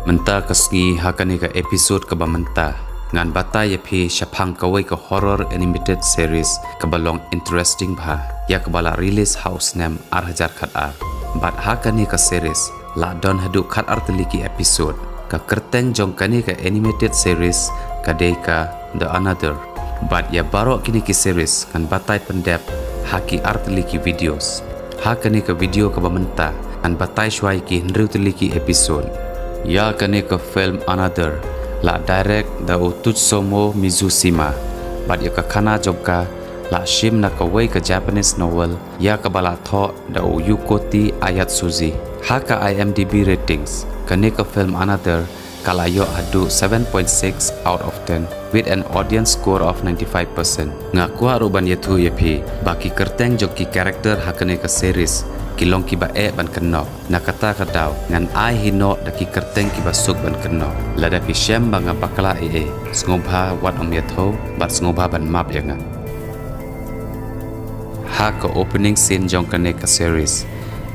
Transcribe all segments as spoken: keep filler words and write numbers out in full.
Mynta ka sngi ha kane ka episode kaba mynta, ngan batai ïa phi shaphang kawei ka horror animated series kaba long interesting bha, ïa kaba la release ha u snem ar hajar khatar. Bad ha kane ka series la don haduh khatar tylli ki episode. Ka kyrteng jong kane ka animated series ka dei ka The Another. Bad ïa baroh kine ki series ngan batai pyndep ha ki ar tylli ki videos. Ha kane ka video kaba mynta ngan batai shuwa ïa ki hynriew tylli ki episode. Ïa kane ka film Another la direct da u Tutsumo Mizushima. Bad ïa ka khana jong ka la shim na kawei ka Japanese novel ïa kaba la thoh da u Yukoti Ayatsuji. Ha ka IMDb ratings, kane ka film Another ka la ïoh haduh seven point six out of ten with an audience score of ninety-five percent. Nga kwah ruh ban ïathuh ïa phi ba ki kyrteng jong ki character ha kane ka series ki long kiba eh ban kynnoh. Na kata ka daw ngan ai hi noh da ki kyrteng kiba suk ban kynnoh. Lada phi shem ba nga bakla ei ei, sngewbha wat ym ïathuh bad sngewbha ban map ïa nga. Ha ka opening scene jong kane ka series,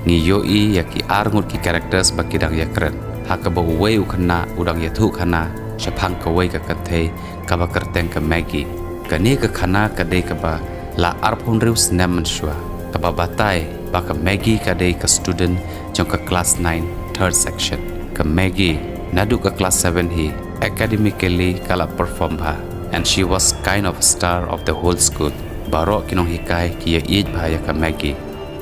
ngi ïohi ïa ki ar ngut ki characters ba ki dang ïakren. Ha kaba uwei u khynnah u dang ïathuh khana shaphang kawei ka kynthei kaba kyrteng ka Maggie. Kane ka khana ka dei kaba la arphew hynriew snem mynshuwa, kaba batai ba ka Maggie ka dei ka student jong ka class nine third section. Ka Maggie naduh ka class seven hi, academically ka la perform bha, and she was kind of a star of the whole school. Baroh ki nonghikai ki ïaieit bha ïa ka Maggie,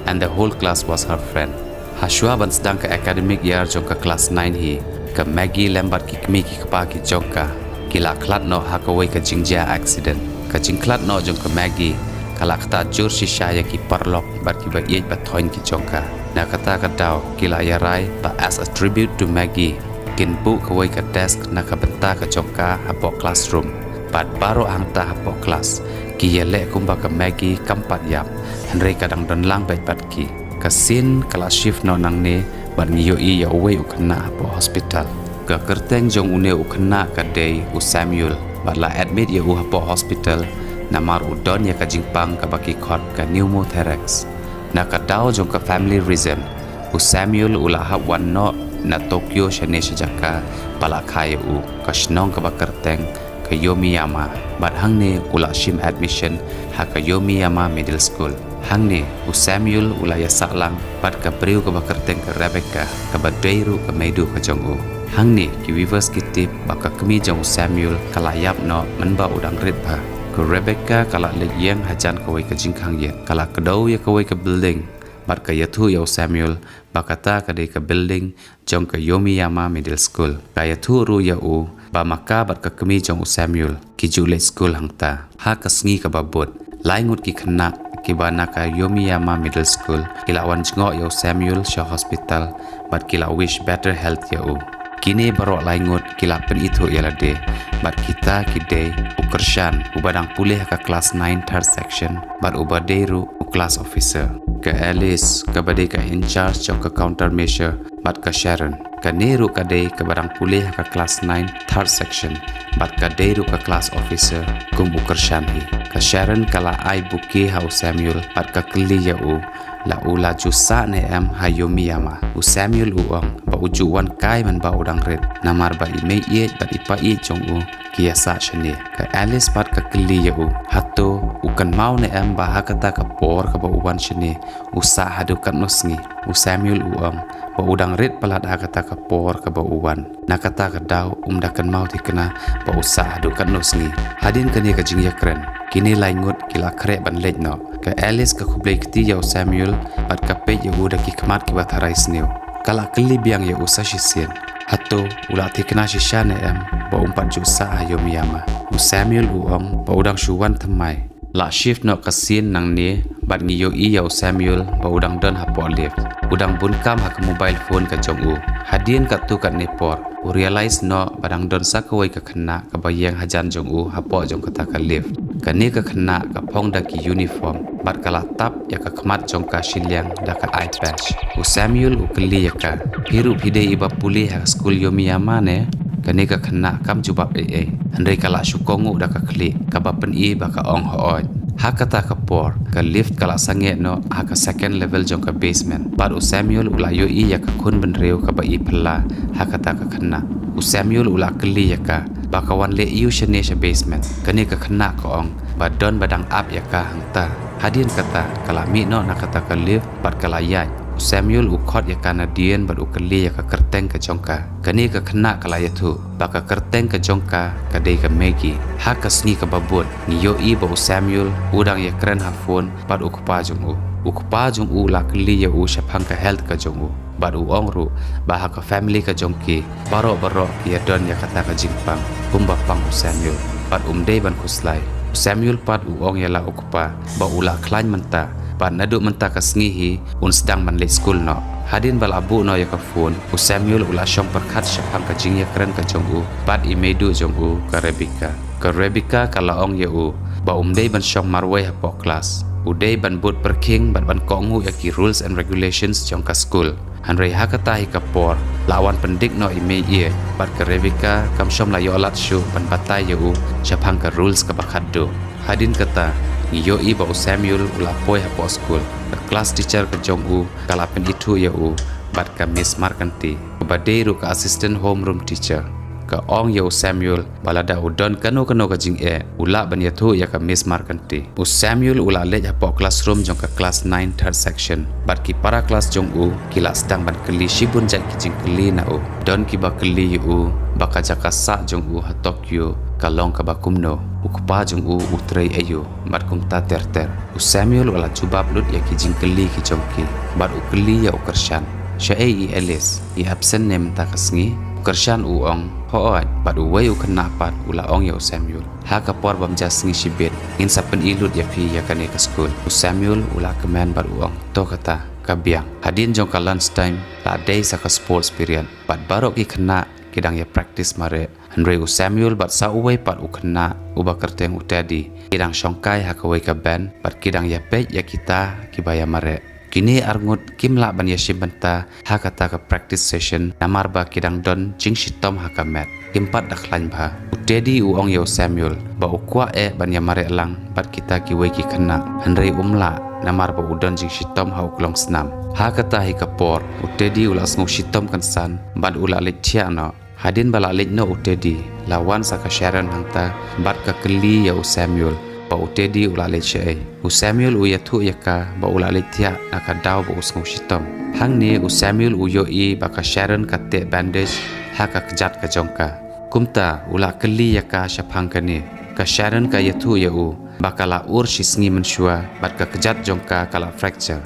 and the whole class was her friend. Ha shuwa ban sdang ka academic year jong ka class nine hi, ka Maggie lem bad ki kmie ki kpa ki jong ka ki la khlad noh ha kawei ka jingjia accident. Ka jingkhlad noh jong ka Maggie ka la ktah jur shisha ïa ki paralok bad kiba ïeit ba thoiñ ki jong ka. Na kata ka daw ki la ïarai ba as a tribute to Maggie, kin buh kawei ka desk na ka bynta ka jong ka hapoh classroom. Bad baroh hangta hapoh class ki ïaleh kumba ka Maggie kam pat ïap, hynrei ka dang don lang beit bad ki. Ka scene ka la shift noh nangne bad ngi ïohi ïa uwei u khynnah hapoh hospital. Ka kyrteng jong une u khynnah ka dei u Samuel, bad la admit ïa u hapoh hospital namar u don ïa ka jingpang kaba ki khot ka pneumothorax. Na ka daw jong ka family reason, u Samuel u la hap wan noh na Tokyo shane sha jaka ba la kha ïa u, ka shnong kaba kyrteng ka Yomiyama, bad hangne u la shim admission ha ka Yomiyama Middle School. Hangne u Samuel u la ïasah lang bad ka briew kaba kyrteng ka Rebecca, kaba dei ruh ka meidu ka jong u. Hangne ki viewers ki tip ba ka kmie jong u Samuel ka la ïap noh mynba u dang rit bha. Ka Rebecca ka la leit ïeng hajan kawei ka jingkhang ïit, ka la kdew ïa kawei ka building bad ka ïathuh ïa u Samuel ba kata ka dei ka building jong ka Yomiyama Middle School. Ka ïathuh ruh ïa u ba ma ka bad ka kmie jong u Samuel ki ju leit skul hangta. Ha ka sngi kaba bud, lai ngut ki khynnah kiba na ka Yomiyama Middle School ki la wan jngoh ïa u Samuel sha hospital bad ki la wish better health ïa u. Kine baroh lai ngut ki la pynithuh ïa lade bad kita ki dei u Kyrshan uba dang pule ha ka class nine third section bad uba dei ruh u class officer, ka Alice kaba dei ka in charge jong ka countermeasure, bad ka Sharon. Kane ruh ka dei kaba dang pule ha ka class nine third section bad ka dei ruh ka class officer kum u Kyrshan hi. Ka Sharon ka la ai bouquet ha u Samuel bad ka kylli ïa u la u la ju sah ne em ha Yomiyama. U Samuel u ong ba u ju wan kai mynba u dang rit namar ba i mei ïeit bad i pa ïeit jong u ki ïasah shane. Ka Alice pat ka kylli ïa u, hato u kynmaw ne em ba ha kata ka por kaba u wan shane u sah haduh katno sngi? U Samuel u ong ba u dang rit palat ha kata ka por kaba u wan. Na kata ka daw um da kynmaw thikna ba u sah haduh katno sngi. Hadien kane ka jingïakren, kine lai ngut ki la khreh ban leit noh. Ka Alice ka khublei kti ïa u Samuel bad ka peit ïa u da ki khmat kiba tharai sniew. Ka la kylli biang ïa u sa shisien, hato u la thikna shisha ne em ba um pat ju sah ha Yomiyama. U Samuel u ong ba u dang shu wan thymmai. La shift noh ka scene nangne bad ngi ïohi ïa u Samuel ba u dang don hapoh lift. U dang bun kam ha ka mobile phone ka jong u. Hadien katto katne por u realize noh ba dang don sa kawei ka khynnah kaba ïeng hajan jong u hapoh jong kata ka lift. Kane ka khynnah ka phong da ki uniform bad ka la tap ïa ka khmat jong ka shiliang da ka eye patch. U Samuel u kylli ïa ka, phi ruh phi dei iba pule ha ka skul Yomiyama ne? Kane ka khynnah kam jubab ei ei, hynrei ka la shu kohnguh da ka khlieh kaba pyni ba ka ong hooid. Ha kata ka por, ka lift ka la sangeh noh ha ka second level jong ka basement. Bad u Samuel u la ïohi ïa ka khun bynriew kaba i phylla ha kata ka khynnah. U Samuel u la kylli ïa ka ba ka wan leh aiu shane sha basement. Kane ka khynnah ka ong ba don ba dang ap ïa ka hangta. Hadien kata, ka la mih noh na kata ka lift bad ka la ïaid. U Samuel u khot ïa ka nadien bad u kylli ïa ka kyrteng ka jong ka. Kane ka khynnah ka la ïathuh ba ka kyrteng ka jong ka ka dei ka Maggie. Ha ka sngi kaba bud, ngi ïohi ba u Samuel u dang ïakren ha phone bad u kpa jong u. U kpa jong u u la kylli ïa u shaphang ka health ka jong u. Bad u ong ruh ba ha ka family ka jong ki, baroh baroh ki ïadon ïa kata ka jingpang kumba pang u Samuel. Bad um dei ban khuslai. U Samuel pat u ong ïa la u kpa ba u la khlaiñ mynta, bad naduh mynta ka sngi hi un sdang ban leit skul noh. Hadien ba la buh noh ïa ka phone, u Samuel u la shong pyrkhat shaphang ka jingïakren ka jong u bad i meiduh jong u ka Rebecca. Ka Rebecca ka la ong ïa u ba um dei ban shong marwei hapoh klas. U dei ban bud pyrkhing bad ban kohnguh ïa ki rules and regulations jong ka skul. Hynrei ha kata hi ka por, la wan pyndik noh i mei ïeit bad ka Rebecca kam shym la ïoh lad shuh ban batai ïa u shaphang ka rules kaba khatduh. Hadien kata, ngi ïohi ba u Samuel u la poi hapoh skul. Ka class teacher ka jong u ka la pynithuh ïa u bad ka Miss Markanti, kaba dei ruh ka assistant homeroom teacher. Ka ong ïa u Samuel ba lada u don kano kano ka jingeh, u lah ban ïathuh ïa ka Miss Markanti. U Samuel u la leit hapoh classroom jong ka class nine third section. Bad ki para klas jong u ki la sdang ban kylli shibun jait ki jingkylli na u. Don kiba kylli ïa u ba ka jaka sah jong u ha Tokyo ka long kaba kumno, u kpa jong u u trei aïu, bad kumta ter ter. U Samuel u la jubab lut ïa ki jingkylli ki jong ki bad u kylli ïa u Kyrshan, shaei i Alice, i absent ne mynta ka sngi? U Kyrshan u ong, hooid. Bad uwei u khynnah pat u la ong ïa u Samuel, ha ka por bam ja sngi shibit ngin sa pyni lut ïa phi ïa kane ka skul. U Samuel u la kmen bad u ong, to kata ka biang. Hadien jong ka lunch time la dei sa ka sports period bad baroh ki khynnah ki dang ïa practice mareh. Hynrei u Samuel bad sa uwei pat u khynnah uba kyrteng u Teddy ki dang shongkai ha kawei ka bench bad ki dang ïa peit ïa kita kiba ïa mareh. Kine arngut kim lah ban ïa shim bynta ha kata ka practice session namar ba ki dang don jingshitom ha ka mat. Kim pat da khlaiñ bha. U Teddy u ong ïa u Samuel ba u kwah eh ban ïa mareh lang bad kita kiwei ki khynnah. Hynrei um lah namar ba u don jingshitom ha u klong snam. Ha kata hi ka por, u Teddy u la sngew shitom kynsan bad u la leit thiah noh. Hadien ba la leit noh u Teddy, la wan sa ka Sharon hangta bad ka kylli ïa u Samuel ba u Teddy u la leit shaei. U Samuel u ïathuh ïa ka ba u la leit thiah na ka daw ba u sngew shitom. Hangne u Samuel u ïohi ba ka Sharon ka teh bandage ha ka kjat ka jong ka. Kumta u la kylli ïa ka shaphang kane. Ka Sharon ka ïathuh ïa u ba ka la ur shi sngi mynshuwa bad ka kjat jong ka ka la fracture.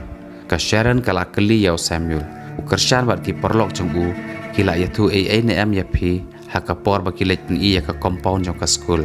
Ka Sharon ka la kylli ïa u Samuel, u Kyrshan bad ki paralok jong u ki la ïathuh ei ei ne em ïa phi ha ka por ba ki leit pyni ïa ka compound jong ka skul?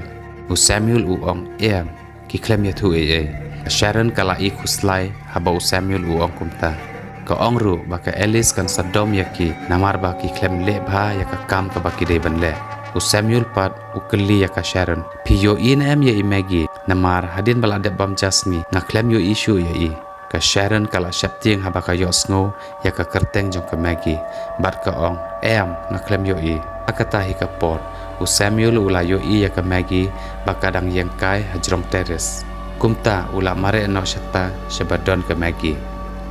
U Samuel u ong, em, ki khlem ïathuh ei ei. Ka Sharon ka la i khuslai haba u Samuel u ong kumta. Ka ong ruh ba ka Alice kan sa dom ïa ki namar ba ki khlem leh bha ïa ka kam kaba ki dei ban leh. U Samuel pat u kylli ïa ka Sharon, phi ïohi ne em ïa i Maggie? Namar hadien ba la dep bam ja sngi nga khlem ïohi shuh ïa i. Ka Sharon ka la sheptieng haba ka ïohsngew ïa ka kyrteng jong ka Maggie bad ka ong, em, nga khlem ïohi. Ha kata hi ka por, u Samuel u la ïohi ïa ka Maggie ba ka dang ïeng kai ha jrong terrace. Kumta u la mareh noh shata shaba don ka Maggie.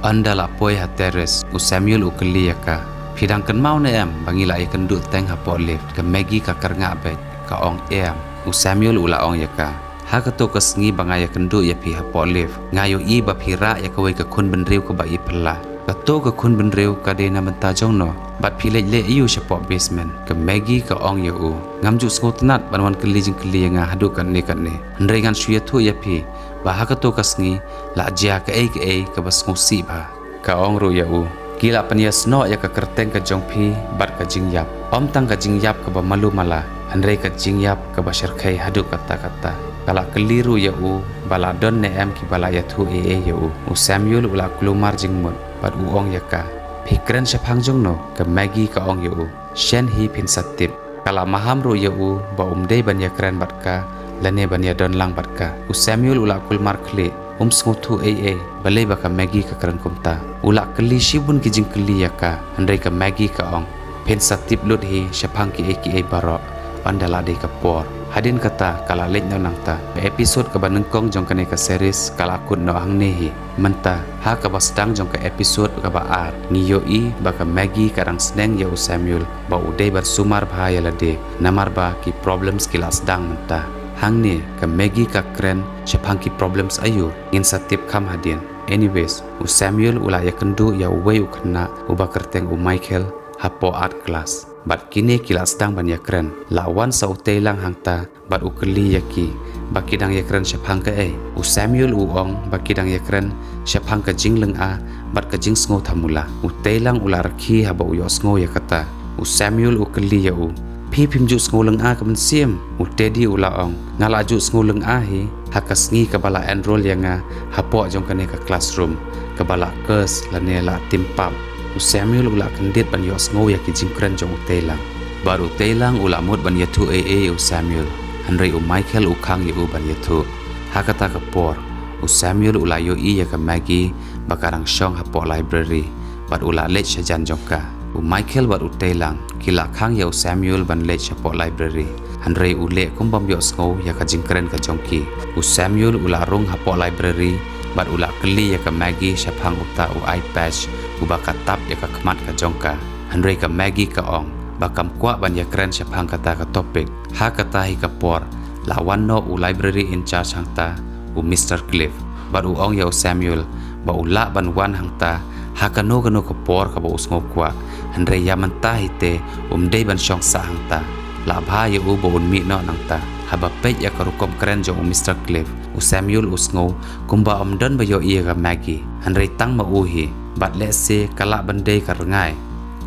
Ynda la poi ha terrace, u Samuel u kylli ïa ka, phi dang kynmaw ne em ba ngi la ïakynduh teng hapoh lift? Ka Maggie ka kyrngah beit, ka ong, em. U Samuel u la ong ïa ka, ha kato ka sngi ba nga ïakynduh ïa phi hapoh lift, nga ïohi ba phi rah ïa kawei ka khun bynriew kaba i phylla. Kato ka khun bynriew ka dei na bynta jong no? Bad phi leit leh aiu shapoh basement? Ka Maggie ka ong ïa u, ngam ju sngewtynnat ban wan kylli jingkylli ïa nga haduh katne katne. Hynrei ngan shu ïathuh ïa phi ba ha kato ka sngi la jia kaei kaei kaba sngewsih bha. Ka ong ruh ïa u, ki la pynïasnoh ïa ka kyrteng ka jong phi bad ka jingïap. Ym tang ka jingïap kaba malu mala, hynrei ka jingïap kaba shyrkhei haduh katta katta. Ka la kylli ruh ïa u ba la don ne em kiba la ïathuh ei ei ïa u. U Samuel u la kulmar jingmut bad u ong ïa ka, phi kren shaphang jong no? Ka Maggie ka ong ïa u, shen hi phin sa tip. Ka la maham ruh ïa u ba um dei ban ïakren bad ka lane ban ïadon lang bad ka. U Samuel u la kulmar khlieh, um sngewthuh ei ei balei ba ka Maggie ka kren kumta. U la kylli shibun ki jingkylli ïa ka, hynrei ka Maggie ka ong, phin sa tip lut hi shaphang kiei kiei baroh ynda la dei ka por. Hadien kata ka la leit noh nangta. Ka episode kaba nyngkong jong kane ka series ka la kut noh hangne hi. Mynta ha kaba sdang jong ka episode kaba ar, ngi ïohi ba ka Maggie ka dang sneng ïa u Samuel ba u dei ban sumar bha ïa lade, namar ba ki problems ki la sdang mynta. Hangne ka Maggie ka kren shaphang ki problems aïu, ngin sa tip kham hadien. Anyways, u Samuel u la ïakynduh ïa uwei u khynnah uba kyrteng u Michael hapoh art class. Bad kine ki la sdang ban ïakren. La wan sa u Teilang hangta bad u kylli ïa ki ba ki dang ïakren shaphang kaei. U Samuel u ong ba ki dang ïakren shaphang ka jinglynga bad ka jingsngew thamula. U Teilang u la rkhie haba u ïohsngew ïa kata. U Samuel u kylli ïa u, phi phim ju sngew lynga ka mynsiem? U Teddy u la ong, nga la ju sngew lynga hi ha ka sngi kaba la enroll ïa nga hapoh jong kane ka classroom kaba la curse lane la tim pap. U Samuel u la kyndit ban ïohsngew ïa ki jingkren jong u Teilang. Bad u Teilang u la mut ban ïathuh ei ei ïa u Samuel, hynrei u Michael u khang ïa u ban ïathuh. Ha kata ka por u Samuel u la ïohi ïa ka Maggie ba ka dang shong hapoh library bad u la leit shajan jong ka. U Michael bad u Teilang ki la khang ïa u Samuel ban leit shapoh library, hynrei u leh kum bym ïohsngew ïa ka jingkren ka jong ki. U Samuel u la rung hapoh library bad u la kylli ïa ka Maggie shaphang uta u eye patch uba ka tap ïa ka khmat ka jong ka. Hynrei ka Maggie ka ong ba kam kwah ban ïakren shaphang kata ka topic. Ha kata hi ka por la wan noh u library in charge hangta, u Mister Cliff, bad u ong ïa u Samuel ba u lah ban wan hangta ha kano kano ka por kaba u sngew kwah, hynrei ïa mynta hi te um dei ban shong sah hangta. Lah bha ïa u ba un mih noh nangta. Haba peit ïa ka rukom kren jong u Mister Cliff, u Samuel u sngew kumba um don ba ïohi ïa ka Maggie, hynrei tang ma u hi, bad lehse ka lah ban dei ka rngai.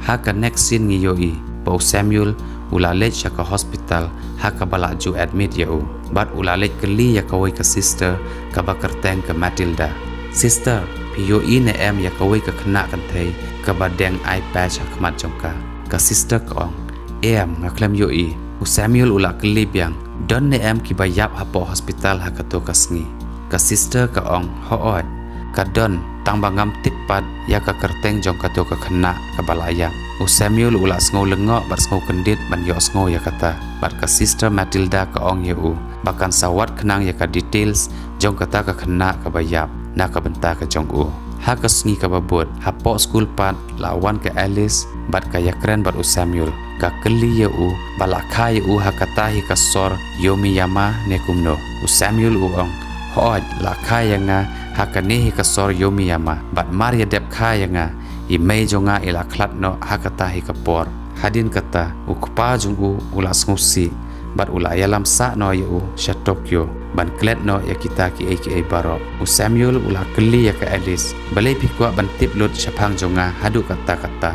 Ha ka next scene ngi ïohi ba u Samuel u la leit sha ka hospital ha kaba la ju admit ïa u, bad u la leit kylli ïa kawei ka sister kaba kyrteng ka Matilda. Sister, phi ïohi ne em ïa kawei ka khynnah kynthei kaba deng eye patch ha khmat jong ka? Ka sister ka ong, em, nga khlem ïohi. U Samuel u la kylli biang, don ne em kiba ïap hapoh hospital ha kato ka sngi? Ka sister ka ong, hooid, ka don, tang ba ngam tip pat ïa ka kyrteng jong kato ka khynnah kaba la ïap. U Samuel u la sngew lyngngoh bad sngew kyndit ban ïohsngew ïa kata. Bad ka sister Matilda ka ong ïa u ba kan sa wad khnang ïa ka details jong kata ka khynnah kaba ïap na ka bynta ka jong u. Ha ka sngi kaba bud, hapoh skul pat la wan ka Alice bad ka ïakren bad u Samuel. Ka kylli ïa u ba la kha ïa u ha kata hi ka sor Yomiyama ne kumno. U Samuel u ong, hooid, la kha ïa nga ha kane hi ka sor Yomiyama, bad mar ïa dep kha ïa nga, i mei jong nga i la khlad noh ha kata hi ka por. Hadien kata u kpa jong u u la sngewsih bad u la ïalam sah noh ïa u sha Tokyo ban klet noh ïa kita kiei kiei baroh. U Samuel u la kylli ïa ka Alice, balei phi kwah ban tip lut shaphang jong nga haduh katta katta?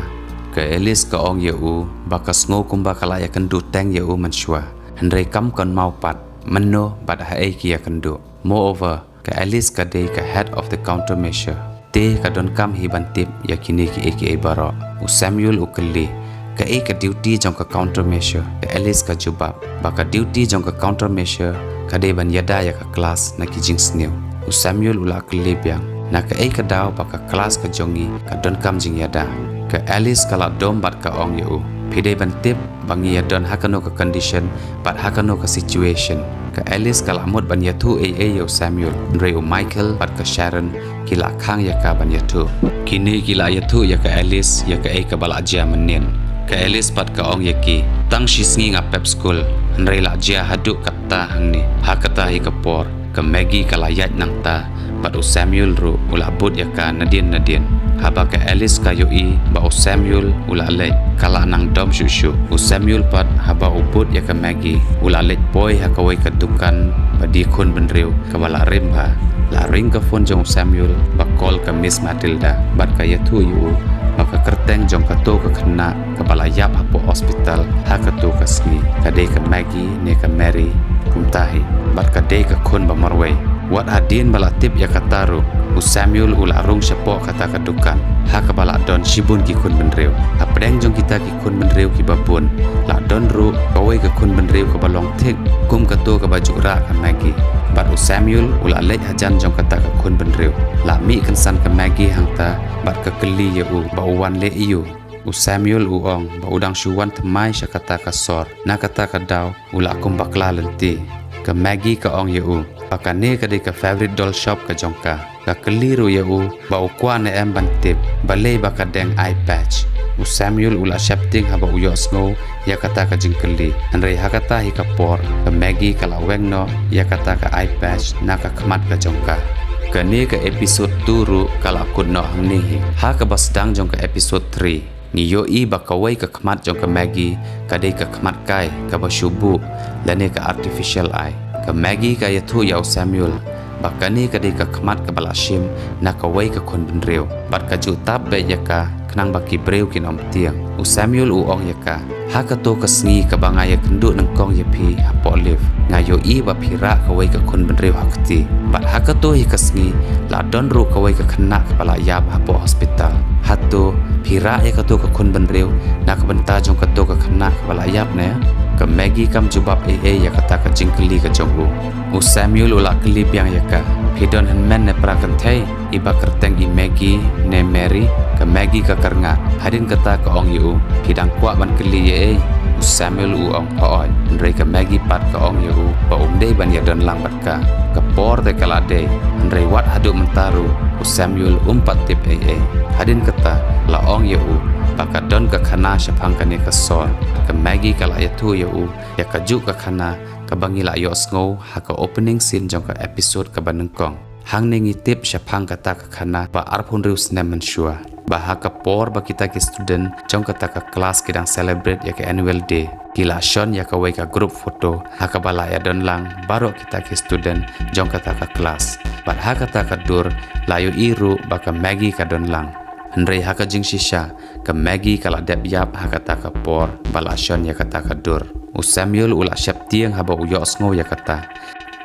Ka Alice ka ong ïa u ba ka sngew kumba ka la ïakynduh teng ïa u mynshuwa, hynrei kam kynmaw pat mynno bad haei ki ïakynduh. Moreover, ka Alice ka dei ka head of the countermeasure, te ka donkam hi ban tip ïa kine kiei kiei baroh. U Samuel u kylli, kaei ka duty jong ka countermeasure? Ka Alice ka jubab ba ka duty jong ka countermeasure ka dei ban ïada ïa ka klas na ki jingsniew. U Samuel u la kylli biang, na kaei ka daw ba ka klas ka jong ngi ka donkam jingïada? Ka Alice ka la dom bad ka ong ïa u, phi dei ban tip ba ngi ïadon ha kano ka condition bad ha kano ka situation. Ka Alice ka la mut ban ïathuh ei ei ïa u Samuel, hynrei u Michael bad ka Sharon ki la khang ïa ka ban ïathuh. Kine ki la ïathuh ïa ka Alice ïa kaei kaba la jia mynnin. Ka Alice pat ka ong ïa ki, tang shisngi nga pep skul, hynrei la jia haduh katta hangne. Ha kata hi ka por ka Maggie ka la ïaid nangta bad u Samuel ruh u la bud ïa ka nadien nadien. Haba ka Alice ka ïohi ba u Samuel u la leit, ka la nang dom shuh shuh. U Samuel pat haba u bud ïa ka Maggie u la leit poi ha kawei ka dukan ba die khun bynriew kaba la rim bha. La ring ka phone jong u Samuel ba call ka Miss Matilda bad ka ïathuh ïa u ba ka kyrteng jong kato ka khynnah kaba la ïap hapoh hospital ha kato ka sngi ka dei ka Maggie ne ka Mary kumta hi, bad ka dei ka khun ba marwei. Wat hadien ba la tip ïa kata ruh, u Samuel u la rung shapoh kata ka dukan ha kaba la don shibun ki khun bynriew. Hapdeng jong kita ki khun bynriew kiba bun la don ruh kawei ka khun bynriew kaba long thik kum kato kaba ju rah ka Maggie. Bad u Samuel u la leit hajan jong kata ka khun bynriew, la mih kynsan ka Maggie hangta bad ka kylli ïa u ba u wan leh aiu. U Samuel u ong ba u dang shu wan thymmai sha kata ka sor. Na kata ka daw u la kum bakla lynti. Ka Maggie ka ong ïa u ba kane ka dei ka favourite doll shop ka jong ka. Ka kylli ruh ïa u ba u kwah ne em ban tip balei ba ka deng eye patch. U Samuel u la sheptieng haba u ïohsngew ïa kata ka jingkylli. Hynrei ha kata hi ka por ka Maggie ka la weng noh ïa kata ka eye patch na ka khmat ka jong ka. Kane ka episode two ruh ka la kut noh hangne hi. Ha kaba sdang jong ka episode three ngi ïohi ba kawei ka khmat jong ka Maggie ka dei ka khmat kai kaba shu buh lane ka artificial eye. Ka Maggie ka ïathuh ïa u Samuel ba kane ka dei ka khmat kaba la shim na kawei ka khun bynriew bad ka ju tap beit ïa ka khnang ba ki briew kin ym tieng. U Samuel u ong ïa ka, ha kato ka sngi kaba nga ïakynduh nyngkong ïa phi hapoh lift, nga ïohi ba phi rah kawei ka khun bynriew ha kti. Bad ha kato hi ka sngi la don ruh kawei ka khynnah kaba la ïap hapoh hospital. Hato phi rah ïa kato ka khun bynriew na ka bynta jong kato ka khynnah kaba la ïap ne? Ka Maggie kam jubab ei ei ïa kata ka jingkylli ka jong u. U Samuel u la kylli biang ïa ka, phi don hynmen ne pra kynthei? I ba kyrteng i Maggie ne Mary? Ka Maggie ka kyrngah. Hadien kata ka ong ïa u, phi dang kwah ban kylli ïa ei? U Samuel u ong, hooid. Hynrei ka Maggie pat ka ong ïa u ba um dei ban ïadon lang bad ka. Ka por te ka la dei, hynrei wat haduh mynta ruh u Samuel um pat tip ei ei. Hadien kata la ong ïa u ba ka don ka khana shaphang kane ka sor. Ka Maggie ka la ïathuh ïa u ïa kajuh ka khana kaba ngi la ïohsngew ha ka opening scene jong ka episode kaba nyngkong. Hangne ngi tip shaphang kata ka khana ba arphew hynriew snem mynshuwa, ba ha ka por ba kita ki student jong kata ka klas ki dang celebrate ïa ka annual day, ki la shon ïa kawei ka group photo ha kaba la ïadon lang baroh kita ki student jong kata ka klas. Bad ha kata ka dur la ïohi ruh ba ka Maggie ka don lang. Hynrei ha ka jingshisha ka Maggie ka la dep ïap ha kata ka por ba la shon ïa kata ka dur. U Samuel u la sheptieng haba u ïohsngew ïa kata.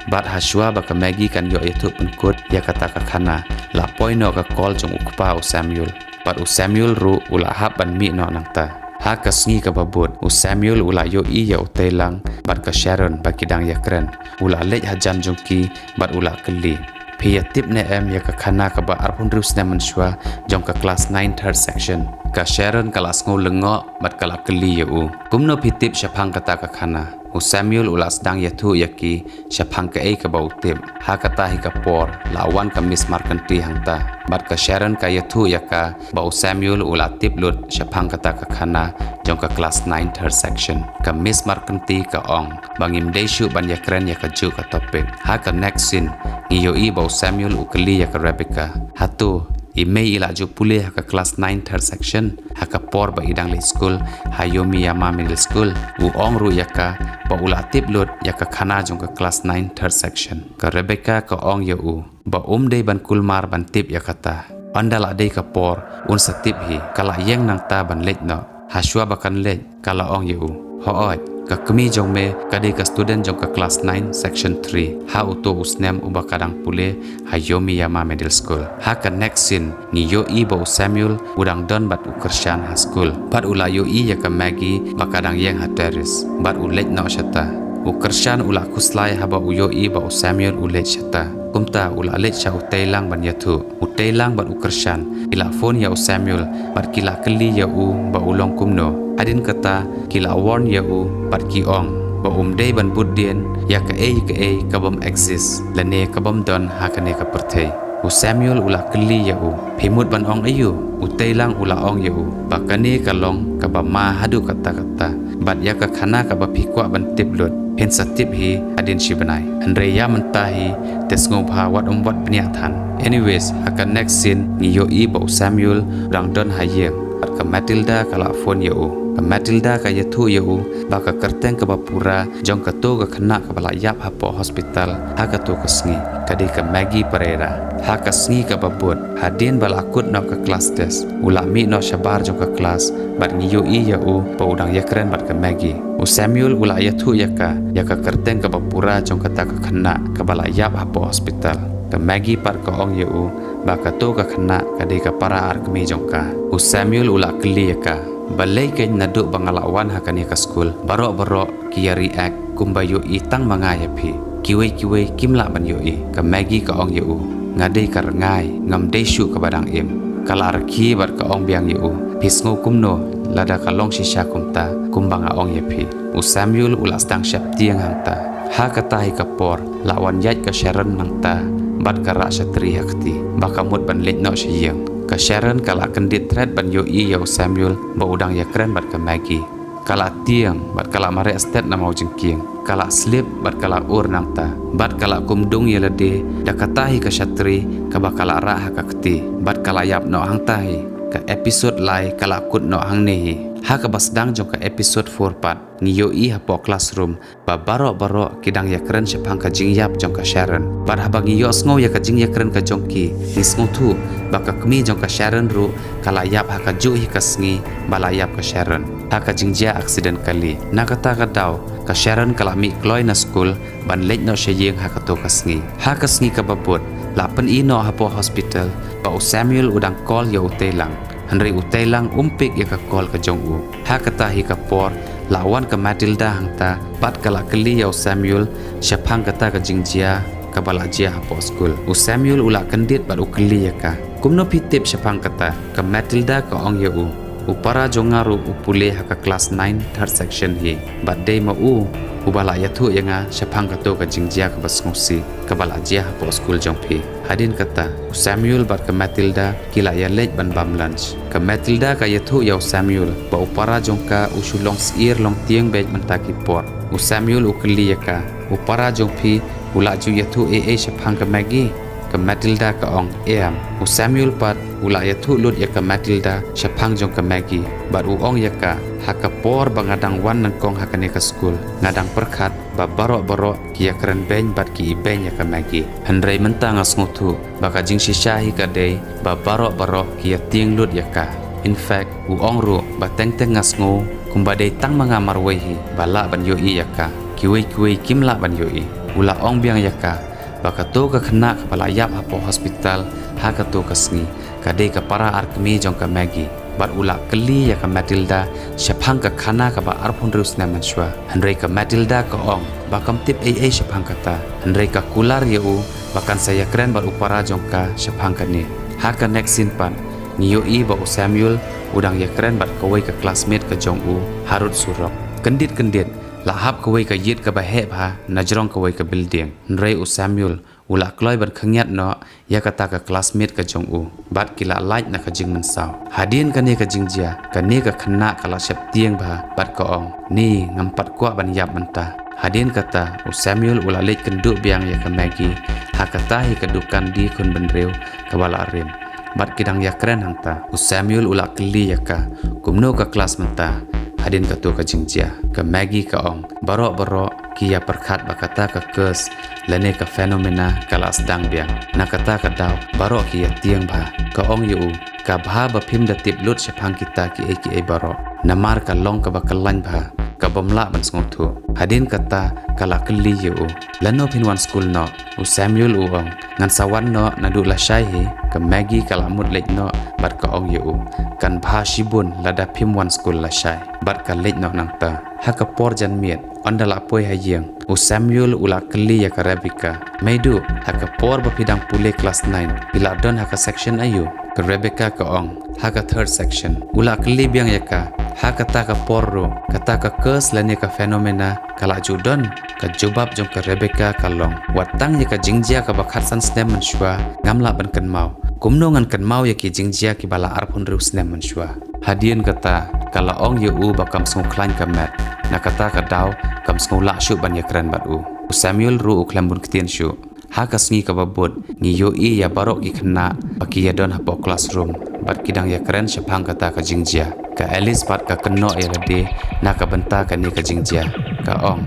Bad ha shuwa ba ka Maggie kan ïoh ïathuh pynkut ïa kata ka khana, la poi noh ka call jong u kpa u Samuel. Bad u Samuel ruh u la hap ban mih noh nangta. Ha ka sngi kaba bud u Samuel u la ïohi ïa u Teilang bad ka Sharon ba ki dang ïakren. U la leit hajan jong ki bad u la kylli, phi ïatip ne em ïa ka khana kaba arphew hynriew snem mynshuwa jong ka klas nine third section? Ka Sharon ka la sngew lyngngoh bad ka la kylli ïa u, kumno phi tip shaphang kata ka khana? U Samuel u la sdang ïathuh ïa ki shaphang kaei kaba u tip. Ha kata hi ka por la wan ka Miss Markanti hangta. Bad ka Sharon ka ïathuh ïa ka ba u Samuel u la tip lut shaphang kata ka khana jong ka klas nine third section. Ka Miss Markanti ka ong ba ngim dei shuh ban ïakren ïa kajuh ka topic. Ha ka next scene ngi ïohi ba u Samuel u kylli ïa ka Rebecca, hato i mei i la ju pule ha ka klas nine third section ha ka por ba i dang leit skul ha Yomiyama Middle School? U ong ruh ïa ka ba u la tip lut ïa ka khana jong ka klas nine third section. Ka Rebecca ka ong ïa u ba um dei ban kulmar ban tip ïa kata. Ynda la dei ka por un sa tip hi. Ka la ïeng nangta ban leit noh. Ha shuwa ba kan leit ka la ong ïa u, hooid, ka kmie jong me ka dei ka student jong ka klas nine section three ha uto u snem uba ka dang pule ha Yomiyama Middle School. Ha ka next scene ngi ïohi ba u Samuel u dang don bad u Kyrshan ha skul. Bad u la ïohi ïa ka Maggie ba ka dang ïeng ha terrace bad u leit noh shata. U Kyrshan u la khuslai haba u ïohi ba u Samuel u leit shata. Kumta u la leit sha u Teilang ban ïathuh. U Teilang bad u Kyrshan ki la phone ïa u Samuel bad ki la kylli ïa u ba u long kumno. Hadien kata ki la warn ïa u bad ki ong ba um dei ban bud dien ïa kaei kaei ka bym exist lane ka bym don ha kane ka pyrthei. U Samuel u la kylli ïa u, phi mut ban ong aïu? U Teilang u la ong ïa u ba kane ka long kaba ma haduh katta katta. Bad ïa ka khana kaba phi kwah ban tip lut phin sa tip hi hadien shi bnai. Hynrei ïa mynta hi te sngewbha wat ym wad bniah than. Anyways, ha ka next scene ngi ïohi ba u Samuel u dang don ha ïing bad ka Matilda ka la phone ïa u. Ka Matilda ka ïathuh ïa u ba ka kyrteng kaba pura jong kato ka khynnah kaba la ïap hapoh hospital ha kato ka sngi ka dei ka Maggie Pereira. Ha ka sngi kaba bud hadien ba la kut noh ka class test u la mih noh shabar jong ka class bad ngi ïohi ïa u ba u dang ïakren bad ka Maggie. U Samuel u la ïathuh ïa ka ïa ka kyrteng kaba pura jong kata ka khynnah kaba la ïap hapoh hospital. Ka Maggie pat ka ong ïa u ba kato ka khynnah ka dei ka para ar kmie jong ka. U Samuel u la kylli ïa ka, balei keiñ naduh ba nga la wan ha kane ka skul baroh baroh ki ïa react kumba ïohi tang ma nga ïa phi? Kiwei kiwei kim lah ban ïohi. Ka Maggie ka ong ïa u, nga dei ka rngai, ngam dei shuh kaba dang im. Ka la rkhie bad ka ong biang ïa u, Phi sngew kumno lada ka long shisha kumta kumba nga ong ïa phi? U Samuel u la sdang sheptieng hangta. Ha kata hi ka por la wan ïaid ka Sharon nangta bad ka rah shatri ha kti ba ka mut ban leit noh sha ïing. Ka Sharon ka la kyndit thret ban ïohi ïa u Samuel ba u dang ïakren bad ka Maggie. Ka la tieng bad ka la mareh stet na mawjingkieng. Ka la slip bad ka la ur nangta bad ka la kumdung ïa lade da kata hi ka shatri kaba ka la rah ha ka kti bad ka la ïap noh hangta hi. Ka episode lai ka la kut noh hangne hi. Ha kaba sdang jong ka episode four pat ngi ïohi hapoh classroom ba baroh baroh ki dang ïakren shaphang ka jingïap jong ka Sharon. Bad haba ngi ïohsngew ïa ka jingïakren ka jong ki, ngi sngewthuh ba ka kmie jong ka Sharon ruh ka la ïap ha kajuh hi ka sngi ba la ïap ka Sharon ha ka jingjia accident kali. Na kata ka daw ka Sharon ka la mih kloi na skul ban leit noh sha ïing ha kato ka sngi. Ha ka sngi kaba bud la pyni noh hapoh hospital ba u Samuel u dang call ïa u Teilang. Hynrei u Teilang um pick ïa ka call ka jong u. Ha kata hi ka por la wan ka Matilda hangta bad ka la kylli ïa u Samuel shaphang kata ka jingjia kaba la jia hapoh skul. U Samuel u la kyndit bad u kylli ïa ka, kumno phi tip shaphang kata? Ka Matilda ka ong ïa u, u para jong nga ruh u pule ha ka class nine third section hi bad dei ma u uba la ïathuh ïa nga shaphang kato ka jingjia kaba sngewsih kaba la jia hapoh skul jong phi. Hadien kata u Samuel bad ka Matilda ki la ïaleit ban bam lunch. Ka Matilda ka ïathuh ïa u Samuel ba u para jong ka u shu long syiar long tieng beit mynta ki por. U Samuel u kylli ïa ka, u para jong phi u la ju ïathuh ei ei shaphang ka Maggie? Ka Matilda ka ong, em. U Samuel pat u la ïathuh lut ïa ka Matilda shaphang jong ka Maggie bad u ong ïa ka, ha ka por ba nga dang wan nyngkong ha kane ka skul nga dang pyrkhat ba baroh baroh ki ïakren beiñ bad ki ibeiñ ïa ka Maggie. Hynrei mynta nga sngewthuh ba ka jingshisha hi ka dei ba baroh baroh ki ïatieng lut ïa ka. In fact u ong ruh ba teng teng nga sngew kumba dei tang ma nga marwei hi ba lah ban ïohi ïa ka, kiwei kiwei kim lah ban ïohi. U la ong biang ïa ka ba kato ka khynnah kaba la ïap hapoh hospital ha kato ka sngi ka dei ka para arkmie jong ka Maggie. Bad u la kylli ïa ka Matilda shaphang ka khana kaba arphew hynriew snem mynshuwa. Hynrei ka Matilda ka ong ba kam tip ei ei shaphang kata. Hynrei ka kular ïa u ba kan sa ïakren bad u para jong ka shaphang kane. Ha ka next scene pat ngi ïohi ba u Samuel u dang ïakren bad kawei ka classmate ka jong u harud surok. Kyndit kyndit la hap kawei ka ïit kaba heh bha na jrong kawei ka building. Hynrei u Samuel u la kloi ban khyndiat noh ïa kata ka classmate ka jong u bad ki la lait na ka jingmynsaw. Hadien kane ka jingjia kane ka khynnah ka la sheptieng bha bad ka ong, ni ngam pat kwah ban ïap mynta. Hadien kata u Samuel u la leit kynduh biang ïa ka Maggie ha kata hi ka dukan die khun bynriew kaba la rim bad ki dang ïakren hangta. U Samuel u la kylli ïa ka, kumno ka klas mynta hadien kato ka jingjia? Ka Maggie ka ong, baroh baroh ki ïa pyrkhat ba kata ka curse lane ka phenomena ka la sdang biang. Na kata ka daw baroh ki ïa tieng bha. Ka ong ïa u, ka bha ba phim da tip lut shaphang kita kiei kiei baroh, namar ka long kaba kyllain bha kaba ym lah ban sngewthuh. Hadien kata ka la kylli ïa u, lano phin wan skul noh? U Samuel u ong, ngan sa wan noh naduh lashai hi. Ka Maggie ka la mut leit noh bad ka ong ïa u, kan bha shibun lada phim wan skul lashai. Bad ka leit noh nangta. Ha ka por janmiet ynda la poi ha ïing u Samuel u la kylli ïa ka Rebecca, meiduh, ha ka por ba phi dang pule klas nine phi la don ha ka section aïu? Ka Rebecca ka ong, ha ka third section. U la kylli biang ïa ka, ha kata ka por ruh kata ka curse lane ka phenomena ka la ju don? Ka jubab jong ka Rebecca ka long, wat tang ïa ka jingjia kaba khatsan snem mynshuwa ngam lah ban kynmaw, kumno ngan kynmaw ïa ki jingjia kiba la arphew hynriew snem mynshuwa? Hadien kata ka la ong ïa u ba kam sngewkhlaiñ ka met. Na kata ka daw kam sngew lah shuh ban ïakren bad u. U Samuel ruh u khlem bun ktien shuh. Ha ka sngi kaba bud ngi ïohi ïa baroh ki khynnah ba ki ïa don hapoh classroom bad ki dang ïakren shaphang kata ka jingjia. Ka Alice pat ka kynnoh ïa lade na ka bynta kane ka jingjia. Ka ong,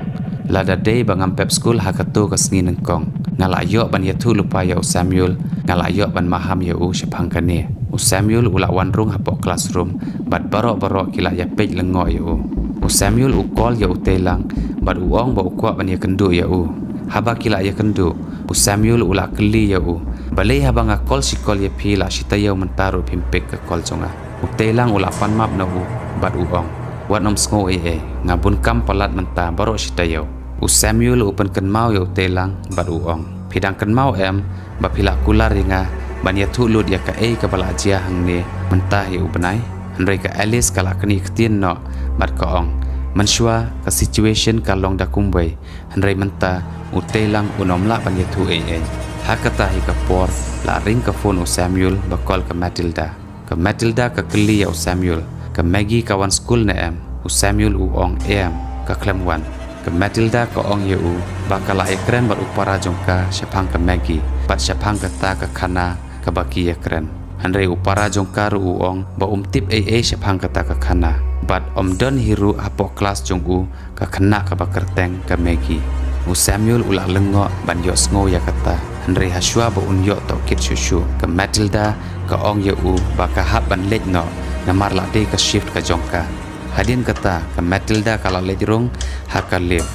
lada dei ba ngam pep skul ha kato ka sngi nyngkong, nga la ïoh ban ïathuh lypa ïa u Samuel, nga la ïoh ban maham ïa u shaphang kane. U Samuel u la wan rung hapoh classroom bad baroh baroh ki la ïa peit lyngngoh ïa u. U Samuel u call ïa u Teilang bad u ong ba u kwah ban ïa kynduh ïa u. Haba ki la ïa kynduh u Samuel u la kylli ïa u, balei haba nga call shi call ïa phi la shi taïew mynta ruh phim pick ka call jong nga? U Teilang u la pan map na u bad u ong, wat nym sngew ei ei, nga bun kam palat mynta baroh shi taïew. U Samuel u pynkynmaw ïa u Teilang bad u ong, phi dang kynmaw em ba phi la kular ïa nga ban ïathuh lut ïa kaei kaba la jia hangne mynta hi u bnai? Hynrei ka Alice ka la knieh ktien noh bad ka ong, "Mynshuwa ka situation ka long da kumwei, hynrei mynta u Teilang un ym lah ban ïathuh ei ei." Ha kata hi ka por la ring ka phone u Samuel ba call ka Matilda. Ka Matilda ka kylli ïa u Samuel, "Ka Maggie ka wan skul ne em?" U Samuel u ong, "Em, ka khlem wan." Ka Matilda ka ong ïa u ba ka la ïakren bad u para jong ka shaphang ka Maggie bad shaphang kata ka khana kaba ki ïakren. Hynrei u para jong ka ruh u ong ba um tip ei ei shaphang kata ka khana bad ym don hi ruh hapoh klas jong u ka khynnah kaba kyrteng ka Maggie. U Samuel u la lyngngoh ban ïohsngew ïa kata, hynrei hashuwa ba un ïoh tohkit shuh shuh, ka Matilda ka ong ïa u ba ka hap ban leit noh namar la dei ka shift ka jong ka. Hadien kata ka Matilda ka la leit rung ha ka lift.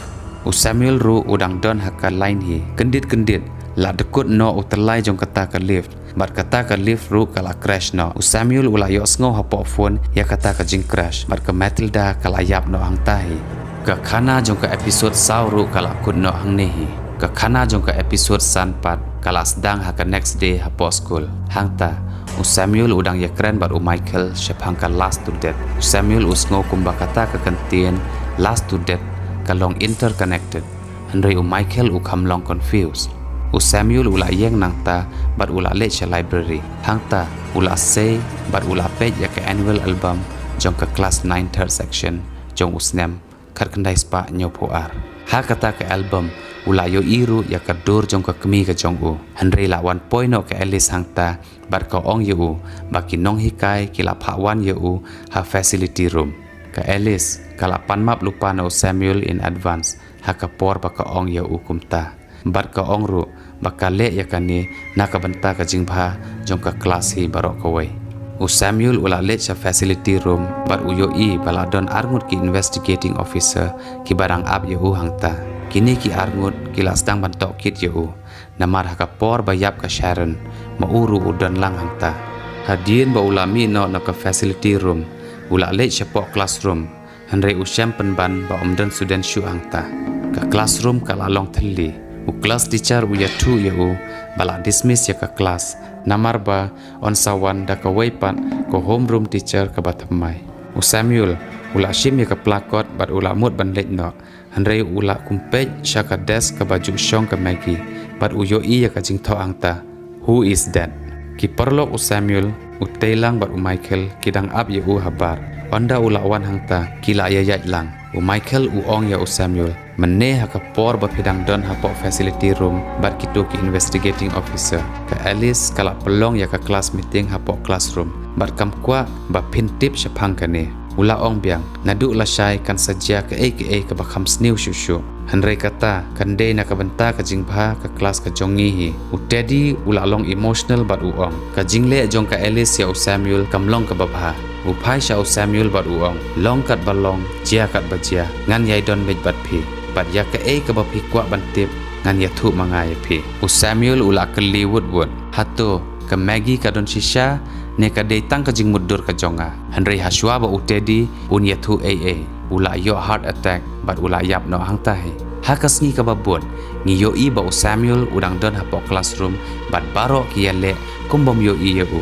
U Samuel ruh u dang don ha ka line hi. Kyndit kyndit la dkut noh u tyllai jong kata ka lift bad kata ka lift ruh ka la crash noh. U Samuel u la ïohsngew hapoh phone ïa kata ka jingcrash bad ka Matilda ka la ïap noh hangta hi. Ka khana jong ka episode saw ruh ka la kut noh hangne hi. Ka khana jong ka episode san pat ka la sdang ha ka next day hapoh skul. Hangta u Samuel u dang ïakren bad u Michael shaphang ka last to death. U Samuel u sngew kumba kata ka kyntien last to death ka long interconnected. Hynrei u Michael u kham long confused. U Samuel u la ïeng nangta bad u la leit sha library. Hangta u la sei bad u la peit ïa ka annual album jong ka class nine third section jong u snem khatkhyndai spah hynñiewphew ar. Ha kata ka album u la ïohi ruh ïa ka dur jong ka kmie ka jong u. Hynrei la wan poi noh ka Alice hangta bad ka ong ïa u ba ki nonghikai ki la phah wan ïa u ha facility room. Ka Alice ka la pan map lypa na u Samuel in advance ha ka por ba ka ong ïa u kumta. Bad ka ong ruh ba ka leh ïa kane na ka bynta ka jingbha jong ka class hi baroh kawei. U Samuel u la leit sha facility room bad u ïohi ba la don arngut ki investigating officer kiba dang ap ïa u hangta. Kine ki arngut ki la sdang ban tohkit ïa u namar ha ka por ba ïap ka Sharon ma u ruh u don lang hangta. Hadien ba u la mih noh na ka facility room u la leit shapoh classroom. Hynrei u shem pynban ba ym don student shuh hangta. Ka classroom ka la long thylli. U class teacher u ïathuh ïa u ba la dismiss ïa ka class namar ba yn sa wan da kawei pat ka homeroom teacher kaba thymmai. U Samuel u la shim ïa ka placard bad u la mut ban leit noh. Hynrei u la kum peit sha ka desk kaba ju shong ka Maggie bad u ïohi ïa ka jingthoh hangta, "Who is that?" Ki paralok u Samuel, u Teilang bad u Michael ki dang ap ïa u habar. Ynda u la wan hangta ki la ïaid lang. U Michael u ong ïa u Samuel, "Mynne ha ka por ba phi dang don hapoh facility room bad kito ki investigating officer, ka Alice ka la pynlong ïa ka class meeting hapoh classroom bad kam kwah ba phin tip shaphang kane." U la ong biang, "Naduh lashai kan sa jia kaei kaei kaba kham sniew shuh shuh. Hynrei kata kan dei na ka bynta ka jingbha ka class ka jong ngi hi." U Teddy u la long emotional bad u ong, "Ka jingleh jong ka Alice ïa u Samuel kam long kaba bha." U phai sha u Samuel bad u ong, "Long katba long, jia katba jia, ngan ïai don beit bad phi. Bad ïa kaei kaba phi kwah ban tip ngan ïathuh ma nga ïa phi." U Samuel u la kylli wut wut, "Hato ka Maggie ka don shisha ne ka dei tang ka jingmutdur ka jong nga?" Hynrei hashuwa ba u Teddy un ïathuh ei ei, u la ïoh heart attack bad u la ïap noh hangta hi. Ha ka sngi kaba bud ngi ïohi ba u Samuel u dang don hapoh classroom bad baroh ki ïaleh kum bym ïohi ïa u.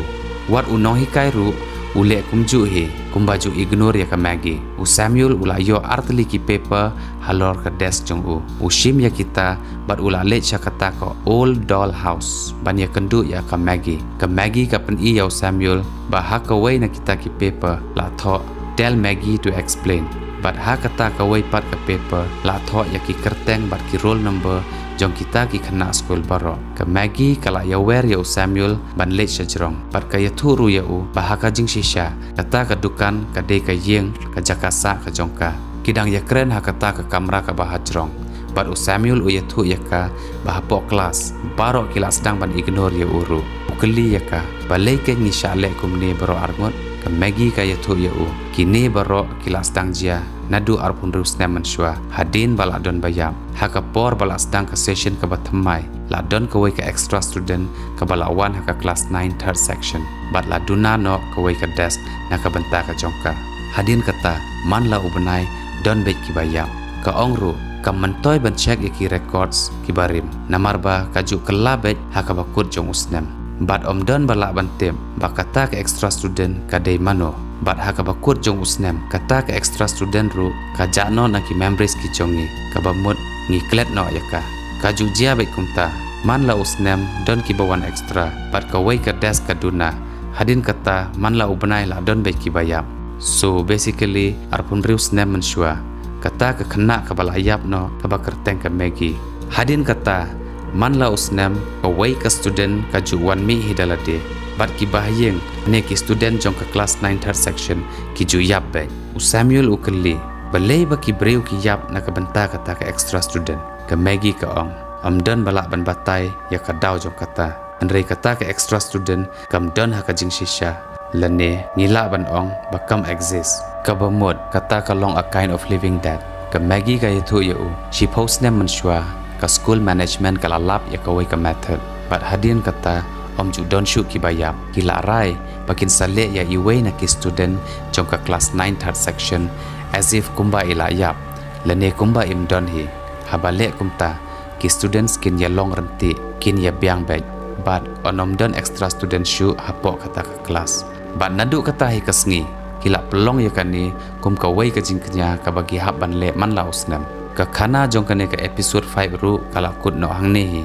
Wat u nonghikai ruh u leh kumjuh hi, kumba ju ignore ïa ka Maggie. U Samuel u la ïoh artylli ki paper halor ka desk jong u. U shim ïa kita bad u la leit sha kata ka old doll house ban ïakynduh ïa ka Maggie. Ka Maggie ka pyni ïa u Samuel ba ha kawei na kita ki paper la thoh, "Tell Maggie to explain." Bad ha kata kawei pat ka paper la thoh ïa ki kyrteng bad ki roll number jong kita ki khynnah skul baroh. Ka Maggie ka la ïawer ïa u Samuel ban leit sha jrong bad ka ïathuh ruh ïa u ba ha ka jingshisha kata ka dukan ka dei ka ïing, ka jaka sah ka jong ka. Ki dang ïakren ha kata ka kamra kaba ha jrong. Bad u Samuel u ïathuh ïa ka ba hapoh klas baroh ki la sdang ban ignore ïa u ruh. U kylli ïa ka, "Balei kein ngi shah leh kumne baroh arngut?" Ka Maggie ka ïathuh ïa u, "Kine baroh ki la sdang jia naduh arphew hynriew snem mynshuwa, hadien ba la don ba ïap. Ha ka por ba la sdang ka session kaba thymmai, la don kawei ka extra student kaba la wan ha ka class nine third section bad la duna noh kawei ka desk na ka bynta ka jong ka. Hadien kata man la u bnai don beit kiba ïap." Ka ong ruh, "Kam myntoi ban check ïa ki records kiba rim namar ba ka ju kylla beit ha kaba kut jong u snem. Bad ym don ba lah ban tip ba kata ka extra student ka dei mano." Bad ha kaba kut jong u snem, kata ka extra student ruh ka jah noh na ki memories ki jong ngi, kaba mut ngi klet noh ïa ka. Ka ju jia beit kumta, man la u snem don kiba wan extra, bad kawei ka desk ka duna. Hadien kata, man la u bnai la don beit kiba ïap. So basically, arphew hynriew snem mynshuwa, kata ka khynnah kaba la ïap noh, kaba kyrteng ka Maggie. Hadien kata, man la u snem, kawei ka student ka ju wan mih hi da lade bad kiba ha ïing, ne ki student jong ka class nine third section ki ju ïap beit. U Samuel u kylli, balei ba ki briew ki ïap na ka bynta kata ka extra student? Ka Maggie ka ong, ym don ba lah ban batai ïa ka daw jong kata. Hynrei kata ka extra student kam don ha ka jingshisha, lane ngi lah ban ong ba kam exist. Kaba mut, kata ka long a kind of living death. Ka Maggie ka ïathuh ïa u, shiphew snem mynshuwa, ka school management ka la lap ïa kawei ka method. Bad hadien kata, ym ju don shuh kiba ïap. Ki la rai ba kin sa leh ïa iwei na ki student jong ka class nine third section, as if kumba i la ïap, lane kumba im don hi. Haba leh kumta, ki students kin ïa long ryntih, kin ïa biang beit. Bad yn ym don extra student shuh hapoh kata ka class. Bad naduh kata hi ka sngi, ki la pynlong ïa kane kum kawei ka jingkñia kaba ki hap ban leh man la u snem. Ka khana jong kane ka episode five ruh ka la kut noh hangne hi.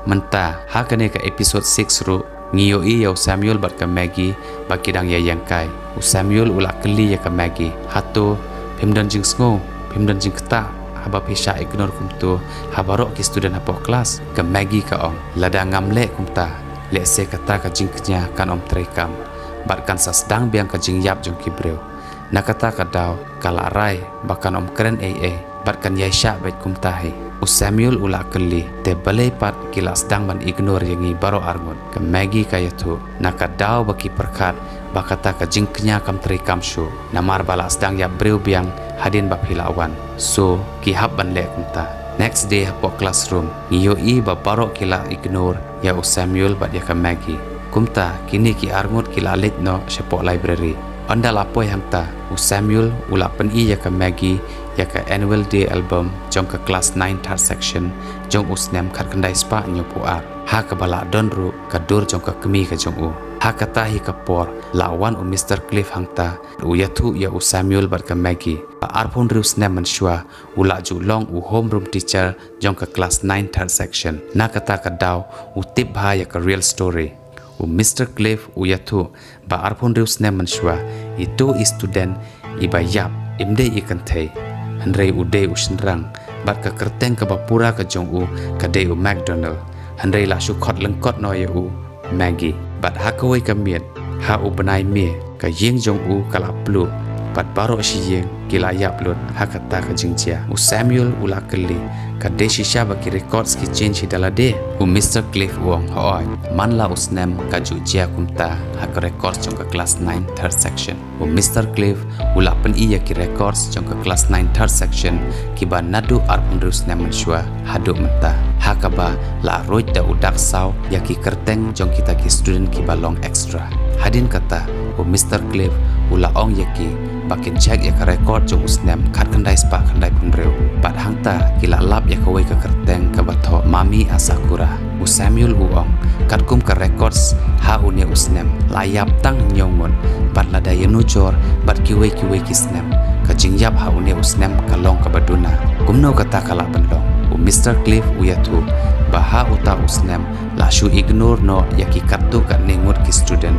Mynta, ha kane ka episode six ruh, ngi ïohi ïa u Samuel bad ka Maggie ba ki dang ïa ïeng kai. U Samuel u la kylli ïa ka Maggie, hato phim don jingsngew, phim don jingktah haba phi shah ignore kumto ha baroh ki student hapoh class? Ka Maggie ka ong, lada ngam leh kumta, lehse kata ka jingkñia kan ym treikam, bad kan sa sdang biang ka jingïap jong ki briew. Na kata ka daw, ka la rai ba kan ym kren ei ei, bad kan ïaishah beit kumta hi. U Samuel u la kylli, te balei pat ki la sdang ban ignore ïa ngi baroh arngut? Ka Maggie ka ïathuh, na ka daw ba ki pyrkhat ba kata ka jingkñia kam treikam shuh, namar ba la sdang ïap briew biang hadien ba phi la wan. So, ki hap ban leh kumta. Next day hapoh classroom, ngi ïohi ba baroh ki la ignore ïa u Samuel bad ïa ka Maggie. Kumta, kine ki arngut ki la leit noh shapoh library. Ynda la poi hangta, u Samuel u la pyni ïa ka Maggie ïa ka annual day album jong ka class nine third section jong u snem khatkhyndai spah hynñiewphew ar, ha kaba la don ruh ka dur jong ka kmie ka jong u. Ha kata hi ka por, la wan u Mister Cliff hangta, u ïathuh ïa u Samuel bad ka Maggie ba arphew hynriew snem mynshuwa u la ju long u homeroom teacher jong ka class nine third section. Na kata ka daw, u tip bha ïa ka real story. U Mister Cliff u ïathuh ba arphew hynriew snem mynshuwa, itu i student iba ïap im dei i kynthei, hynrei u dei u shynrang, bad ka kyrteng kaba pura ka jong u ka dei u McDonald, hynrei la shu khot lyngkot noh ïa u Maggie. Bad ha kawei ka miet, ha u bnai May, ka ïing jong u ka la pluh, bad baroh shi ïing ki la ïap lut ha kata ka jingjia. U Samuel u la kylli, ka dei shisha ba ki records ki change hi da lade? U Mister Cliff u ong, hooid, man la u snem ka ju jia kumta ha ka records jong ka class nine third section. U Mister Cliff u la pyni ïa ki records jong ka class nine third section kiba naduh arphew hynriew snem mynshuwa haduh mynta, ha kaba la ruid da u dak saw ïa ki kyrteng jong kita ki student kiba long extra. Hadien kata, u Mister Cliff u la ong ïa ki ba kin check ïa ka record jong u snem khatkhyndai spah khyndaiphew hynriew. Bad hangta ki la lap ïa kawei ka kyrteng kaba thoh Mami Asakura. U Samuel u ong, katkum ka records ha une u snem la ïap tang hynñiew ngut, bad lada ïanujor bad kiwei kiwei ki snem, ka jingïap ha une u snem ka long kaba duna. Kumno kata ka lah ban long? U Mister Cliff u ïathuh ba ha uta u snem la shu ignore noh ïa ki katto katne ngut ki student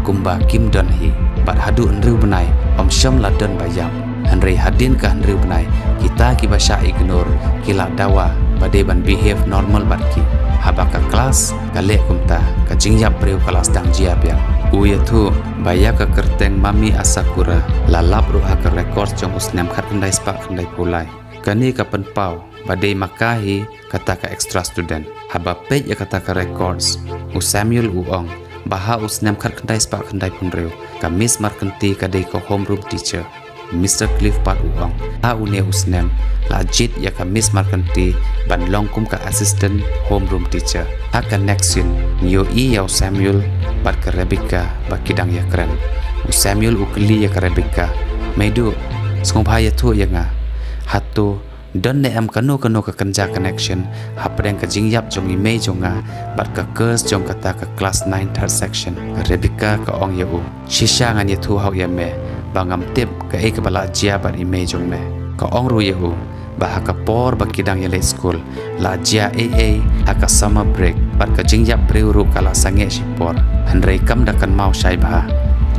kumba kim don hi. Bad haduh hynriew bnai, ym shym la don ba ïap. Hynrei hadien ka hynriew bnai, kita kiba shah ignore ki la dawa ba dei ban behave normal bad ki. Haba ka class ka leh kumta, ka jingïap briew ka la sdang jia biang. U ïathuh ba ïa ka kyrteng Mami Asakura la lap ruh ha ka record jong u snem khatkhyndai spah khyndaiphew lai. Kane ka pynpaw ba dei ma ka hi kata ka extra student. Haba peit ïa kata ka records, u Samuel u ong ba ha u snem khatkhyndai spah khyndaiphew hynriew, ka Miss Markanti ka dei ka homeroom teacher. Mister Cliff pat u ong, ha une u snem la jied ïa ka Miss Markanti ban long kum ka assistant homeroom teacher. Ha ka next scene, ngi ïohi ïa u Samuel bad ka Rebecca ba ki dang ïakren. U Samuel u kylli ïa ka Rebecca, meiduh, sngewbha ïathuh ïa nga, hato Don ne em kano kano ka kynja connection hapdeng ka jingïap jong i mei jong nga bad ka curse jong kata ka class nine third section? Rebecca ka ong ïa u, shisha ngan ïathuh hok ïa me ba ngam tip kaei kaba la jia bad i mei jong me. Ka ong ruh ïa u ba ha ka por ba ki dang ïaleit skul la jia ei ei ha ka summer break, bad ka jingïap briew ruh ka la sangeh shipor. Hynrei kam da kynmaw shai bha,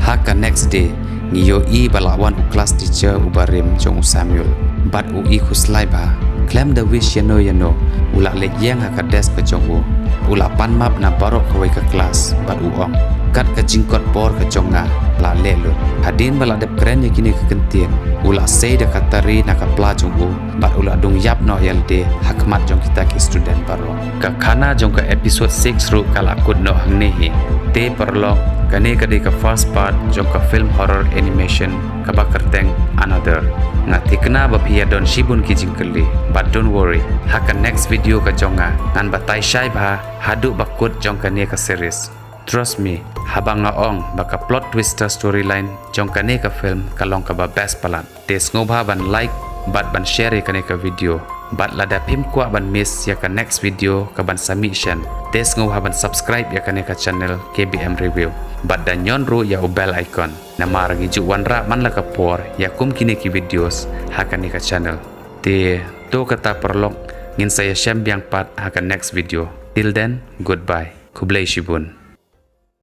ha ka next day ngi ïohi ba la wan u class teacher uba rim jong u Samuel bad u i khuslai bha. Khlem da wish ïano ïano, u la leit ïeng ha ka desk ka jong u. U la pan map na baroh kawei ka class bad u ong, kat ka jingkot bor ka jong nga la leh lut. Hadien ba la dep kren ïa kine ki kyntien, u la sei da ka tari na ka pla jong u bad u la dung ïap noh ïa lade ha khmat jong kita ki student baroh. Ka khana jong ka episode six ruh ka la kut noh hangne hi. Te paralok, kane ka dei ka first part jong ka film horror animation kaba kyrteng Another. Nga thikna ba phi ïa don shibun ki jingkylli, but don't worry, ha ka next video ka jong nga ngan batai shai bha haduh ba kut jong kane ka series. Trust me, haba nga ong ba ka plot twister storyline jong kane ka film ka long kaba best palat, te sngewbha ban like bad ban share ïa kane ka video. Bad lada phim kwah ban miss ïa ka next video kaban sa mih shen, te sngewbha ban subscribe ïa kane ka channel K B M Review bad da ñion ruh ïa u bell icon. Namar ngi ju wanrah man la ka por ïa kum kine ki videos ha kane ka channel. Te to kata paralok, ngin sa ïashem biang pat ha ka next video. Till then, goodbye. Khublei shibun.